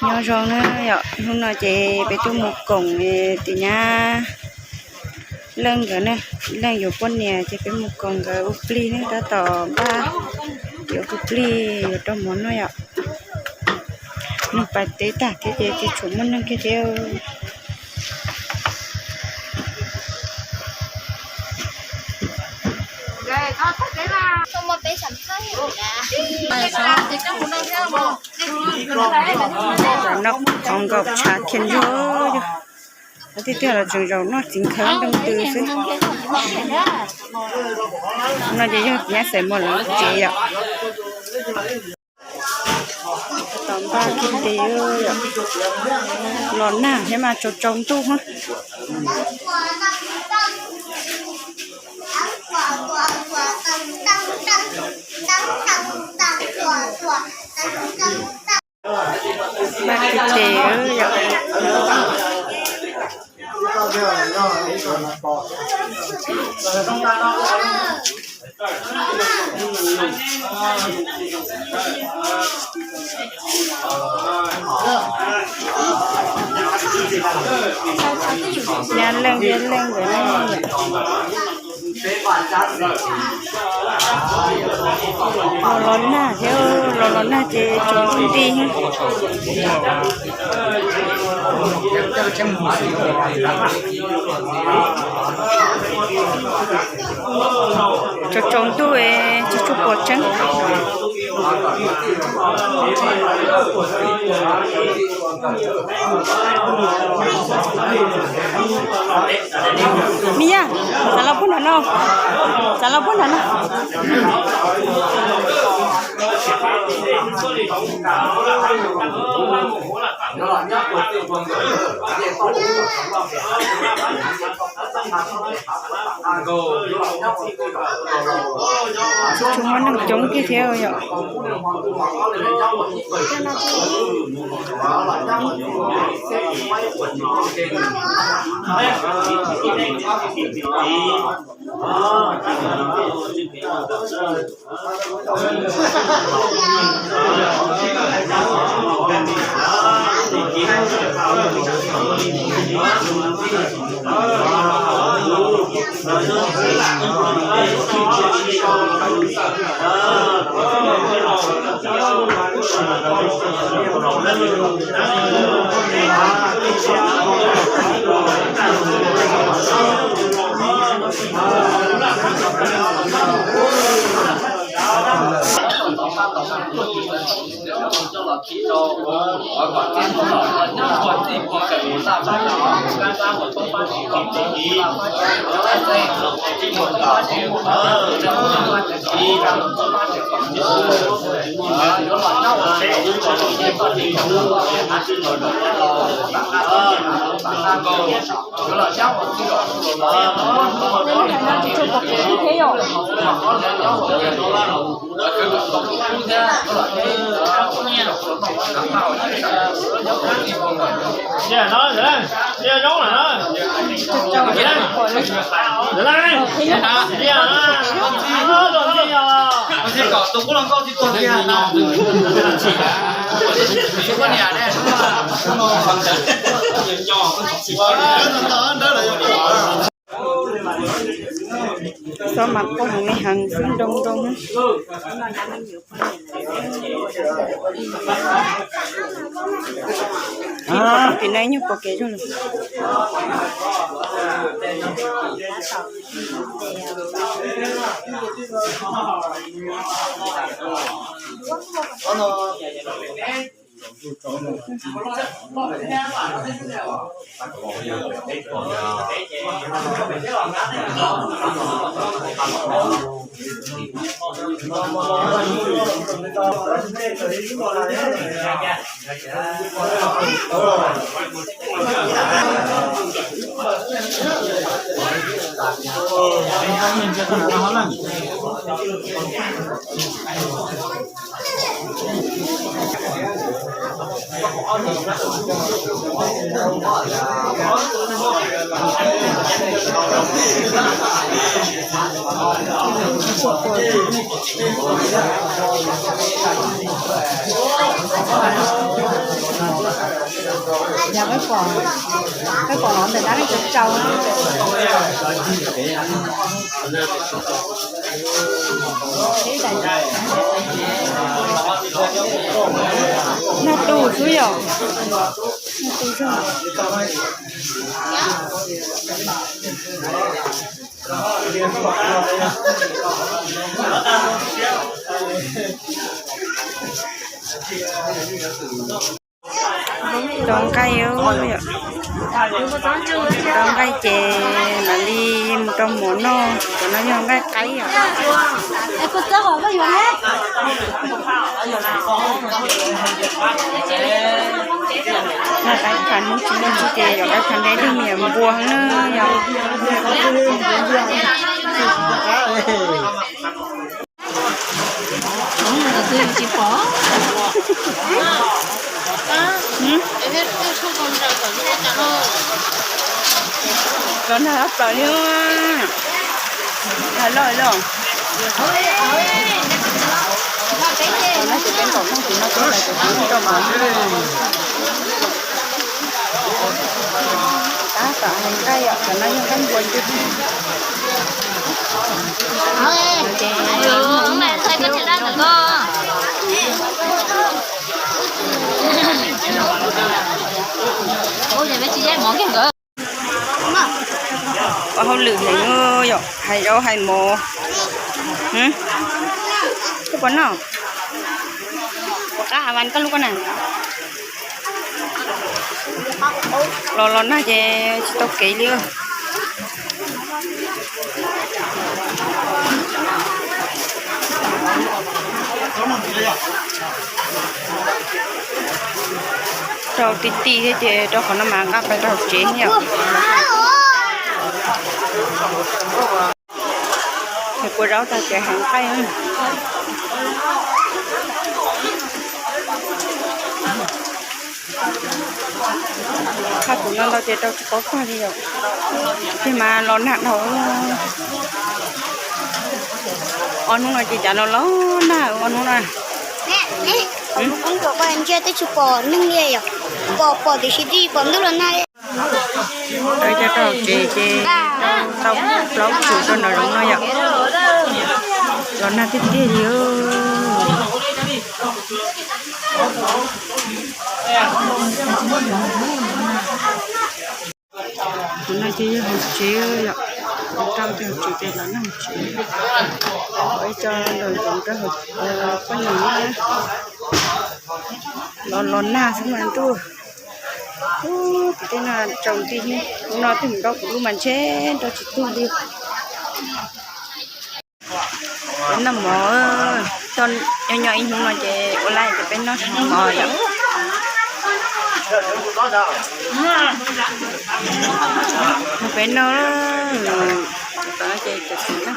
Nyob zoo na yom, hnub no ces peb tuaj mus koom tim nyab Leej nkawd ne, Leej yuav poj niam ces peb mus koom nkawd ua plig ne, tab tom npaj yuav ua plig yuav rau mov noj yom. Nws pas teb tag thiab ces tsis tshua muaj neeg kiag thiab. Zaum no qhov nkaum tshav khian yog, yog tiag tiag los tseem zaum noj txiv khawv nroo tw xwb. No ces yog nyab Xaiv Muas lawv tsev yom. Tom npaj kiag tes, los nag thiab mas tsaus tsaus ntuj. Npaj kiag tes yom. Nyab Leej thiab Leej nkawd ne, los los nag thiab, los los nag ces tsaus ntuj nti. Tsaus tsaus ntuj tsis tshua pom tseeb. Ni yaj, xav los puag nram no, xav los puag nram no. Tsis tshua muaj neeg coob kiag thiab yom. Xob mas quaj heev li heev xwb, nroo nroo. Tim no ib nyuag pom kev zog lawm. Yog peb pom, peb pom los ntawm dab neeg tsau tsau. Nag tu xwb yom. Nag tu xwb. Rau nqaij, rau nqaij ces mam li mus rau mov noj, cov no yog nqaij qaib yom. Noj qaib phav hnub tsis muaj ntsis ces yog qaib phav ntev twg me nyuam npua heev na yom. Tsis pom. Los nag ob plaws li. Nag loj loj. Nag tsis peb npaum nag tsis no tub lawv cov tub rau mov. Tab tom hais nqaij yom, cov no yog nqaij npua ncw. Ces ua hauj lwm heev yom, hais zaub hais mov. Koj puas noj? Puas qab hav vas koj lub koj na? Los los nag ces tsis tau kev li. Rau ti ti thiab ces rau qhov no mas nqa pais rau hauv tsev yom. Ces kua zaub tag ces hais nqaij. Qhab tus no ntau ces rau tsis paub tag li yom. Ces mas los nag dhau. Ob hnub no ces cas los los nag ob hnub no. Ntsia twb tsis pom neeg li yom. Pom pom tiam sis twb tsis pom ntuj los nag li. Rau cov rau tsev ces tau plaub tsum rau nram zoov no yom. Los nag tiag tiag li. Tus no ces yog hauv tsev yom. Rau ces hauv tsev ces los nag hauv tsev. Ua ib co nraum zoov rau hauv poj niam na. Los los nag xwb mas ntuj. Ub, kuv tej no tsaus nti, kuv no twb mus nrau kuv lub mas ntshe nrau tsis tug li. Peb noj mov, nyob nyob ib hnub no ces ua laj ces peb noj mov yom. Peb noj, tom no ces cov txiv na.